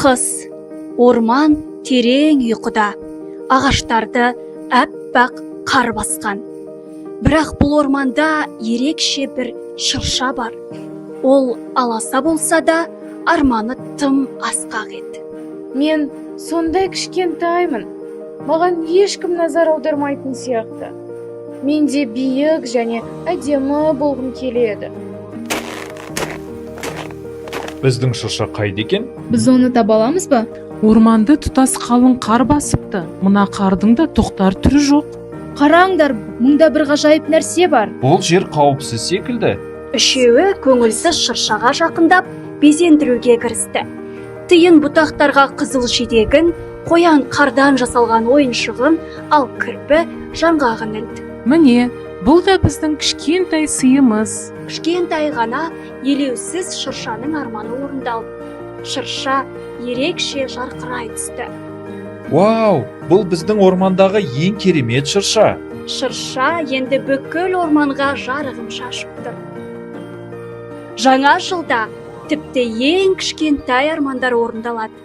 Қыс. Орман терең ұйқыда. Ағаштарды әппақ қар басқан. Бірақ бұл орманда ерекше бір шырша бар. Ол аласа болса да, арманы тым асқақ еді. Мен сондай кішкентаймын, маған ешкім назар аудармайтын сияқты. Мен де биік және әдемі болғым келеді. Біздің шырша қайда екен? Біз оны таба аламыз ба? Орманды тұтас қалың қар басыпты. Мына қардың да тоқтар түрі жоқ. Қараңдар, мұнда бір ғажайып нәрсе бар. Бұл жер қауіпсіз секілді. Үшеуі көңілсіз шыршаға жақындап, безендіруге кірісті. Тиын бұтақтарға қызыл жидегін, қоян қардан жасалған ойыншығын, ал кірпі жаңғағын ілді. Міне, бұл да біздің кішкентай сыйымыз. Кішкентай ғана елеусіз шыршаның арманы орындалды. Шырша ерекше жарқырай түсті. Вау, бұл біздің ормандағы ең керемет шырша. Шырша енді бүкіл орманға жарығын шашып тұр. Жаңа жылда тіпті ең кішкентай армандар орындалады.